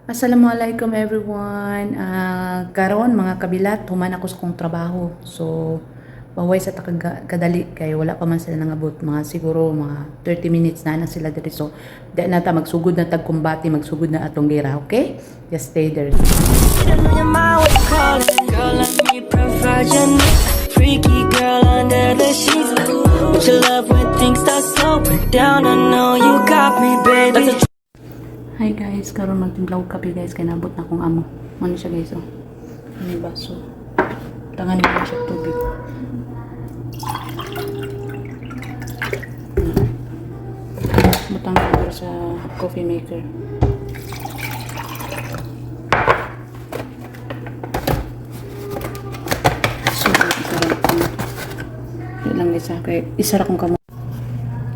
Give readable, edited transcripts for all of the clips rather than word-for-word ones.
Assalamualaikum, everyone. Karon, mga kabilat, human ako sa kong trabaho. So baway sa ta kadali kay wala pa man sila nangabot, mga siguro mga 30 minutes na na sila diri. So di na ta magsugod na tag kumbate, magsugod na atong gera, okay? Just stay there. I know your mind was calling. Girl, let me provide your needs. Freaky girl under the sheets. But you love when things start slowing down. I know you got me, baby. That's a Hi guys, karon magtimpla og kape, guys, kay nabot na akong amo. Ano siya, guys, oh. Ano yung baso? Tangan mo siya tubig. Butang ko sa coffee maker. So, karon ko. Lang, guys, ha, kay isa ra kong kamo.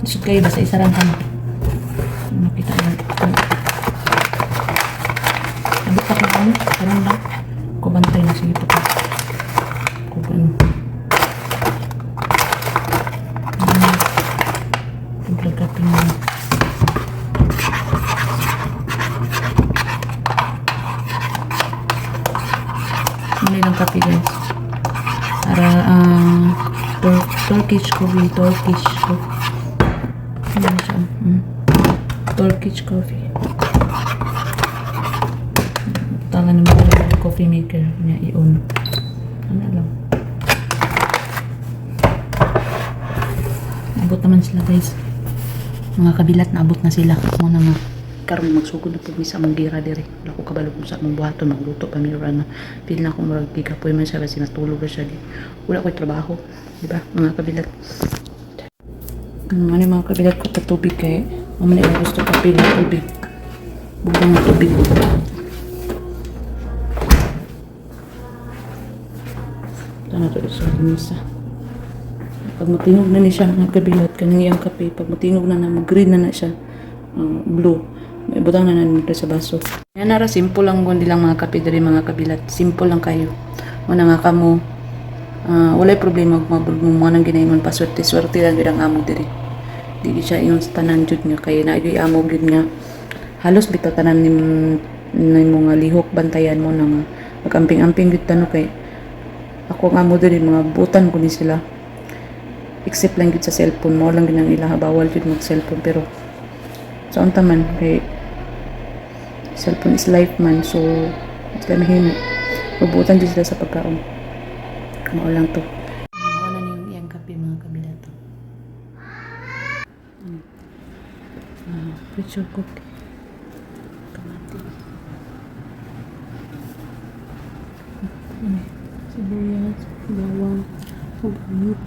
Isod kayo basta isa ra kamo. Makita lang. Abot pa ko ano, karon lang. Kubantay na, sige pa. Kung ano. Timpla kape na. Ano lang kape, guys. Para Turkish coffee, Turkish coffee. Ano siya? Turkish coffee. Tangan naman yung coffee maker niya i-on. Ano lang. Abot naman sila, guys. Mga kabilat, naabot na sila. Muna nga. Karon magsugod na pud mi sa among gira diri. Wala ko kabalo kung sa among buhaton, magluto pa mi or ano. Feel na ako murag gigapoy man siya kasi natulog ra siya. Wala ko'y trabaho, di ba? Mga kabilat. Ano yung mga kabilat ko patubig kay mama na gusto kape ng tubig. Bugang ng tubig. Ito na ito sa lamisa. Pag matinog na ni siya, mga kabilat, kaning iyang kape, pag matinog na na, mag-green na na siya, blue, may butang na na nito sa baso. Yan nara, simple lang kundi lang mga kape diri, mga kabilat. Simple lang kayo. Muna nga kamo, walay problema kung mabulog mo mga nang ginaingon pa, swerte, swerte lang gyud ang amo diri. Di gyud siya ingon sa tanan jud nga kay na gyud amo gyud nga halos bitaw tanan ni mga lihok bantayan mo na nga magamping-amping gyud tano kay ako ang amo diri mga butan ko ni sila except lang gyud sa cellphone mo lang gyud ang ilaha, bawal gyud mag cellphone, pero sa unta man kay cellphone is life man, so sila mahimo mabutan gyud sila sa pagkaon. Mao lang to. Mao na ning iyang kape, mga kabilat. Pressure cook kamatis. Ano, sibuyas, bawang, ug meat.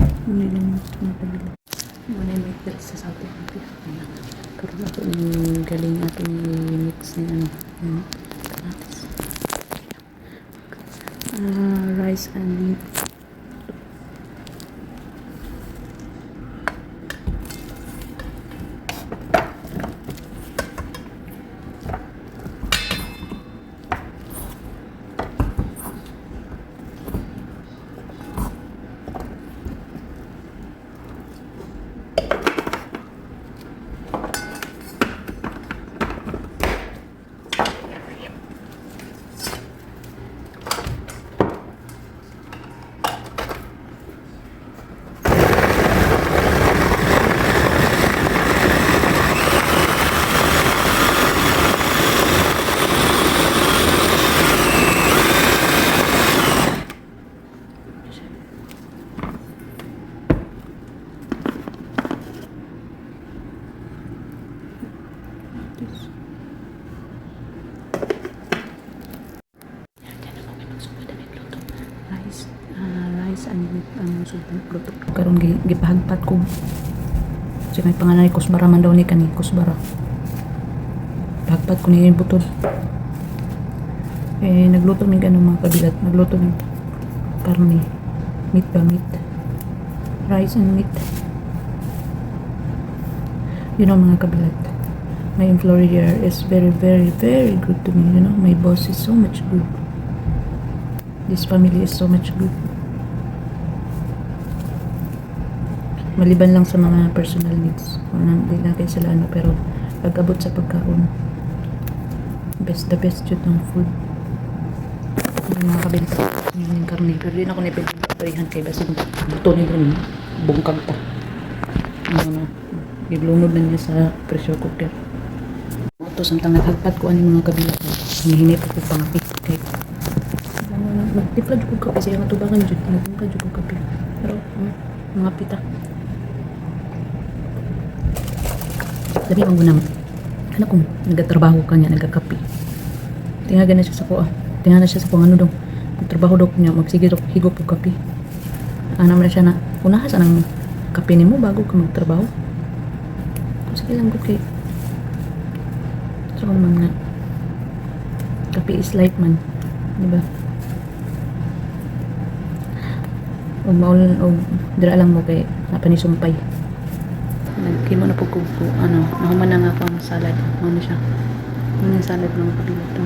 Ano lang mga kabilat. Ano yung meat diri sa Saudi Arabia. Ano, karon ato ning galing ato ni mix ni ano, yung kamatis. Rice and meat. Kamatis. Yan, dyan ako may magsugod na may luto. Rice and meat ang sugod luto. Karon gipahagpat ko. Kasi may panganay, kusbara man daw ni kani, kusbara. Pahagpat ko niya yung butod. Eh, nagluto mi ganun, mga kabilat. Nagluto mi karne. Meat ba, meat? Rice and meat. Mga kabilat. My employer is very, very, very good to me. My boss is so much good. This family is so much good. Maliban lang sa mga personal needs. Wala, di na kayo sila ano, pero pag abot sa pagkaon, Best, the best jud ng food. Yung mga kabilat, yung karne. Pero di na ako nipilihan kay basin buto ni rin bungkag ta. Ano na, giblunod na niya sa pressure cooker. Ito, samtang naghagpat ko ani, mga kabilat. Hinihinay pa ko pangapit kay ano, magtimpla jud kog kape sa iyang atubangan jud, nagtimpla jud kog kape. Pero mga pita. Labi ang gunang. Ano kung nagatrabaho ka niya, nagakape. Tingaga na siya sa kuha. Tingaga na siya sa kuha ano daw. Magtrabaho daw niya, magsige daw higop og kape. Ano man na siya na, unahan sa nang kape nimo bago ka magtrabaho. Sige lang gud kay so man nga kape is life man, di ba? Og maul og dira lang mo kay napanisumpay. Nagkimo na po ko ano, nahuman na nga ako ang salad. Ano siya? Ano yung salad, mga kabilat to?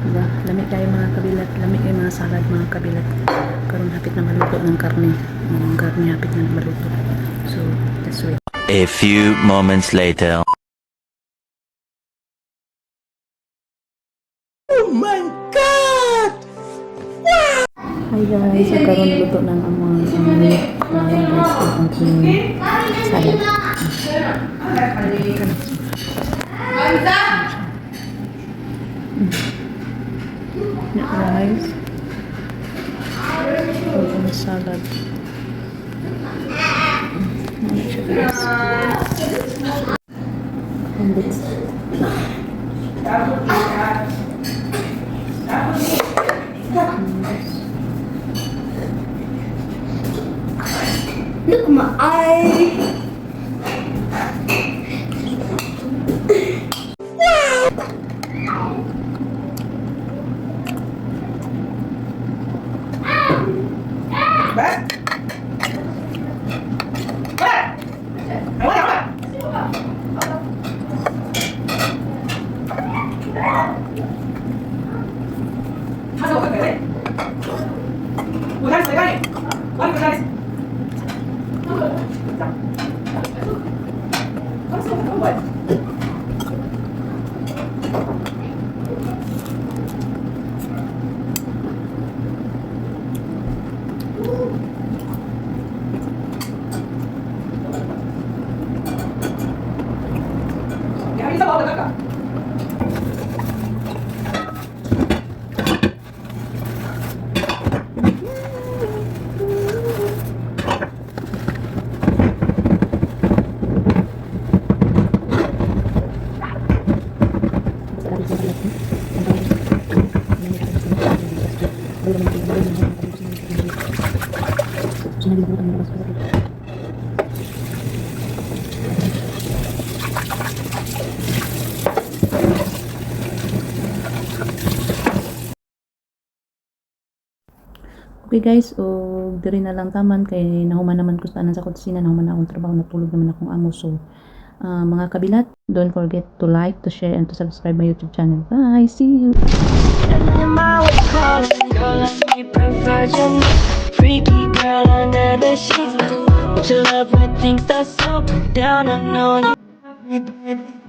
Diba? Lami kayo, mga kabilat, lami kayo mga salad, mga kabilat. Karon hapit na maluto ng karne. Ang karne hapit na maluto. So, let's wait. A few moments later. Hi guys, so karon luto ng ang mga ang meat guys, ang ating salad. Yeah, guys. Ang salad. Ano siya, guys? And it's Look my eye. Okay guys, o diri na lang taman kay nahuman naman ko sa tanan sa kusina, nahuman na akong trabaho, natulog naman akong amo. So, mga kabilat, don't forget to like, to share, and to subscribe my YouTube channel. Bye! See you! Calling. Girl, let me provide you freaky girl under the sheets. What you love when things start slowing down? I know you.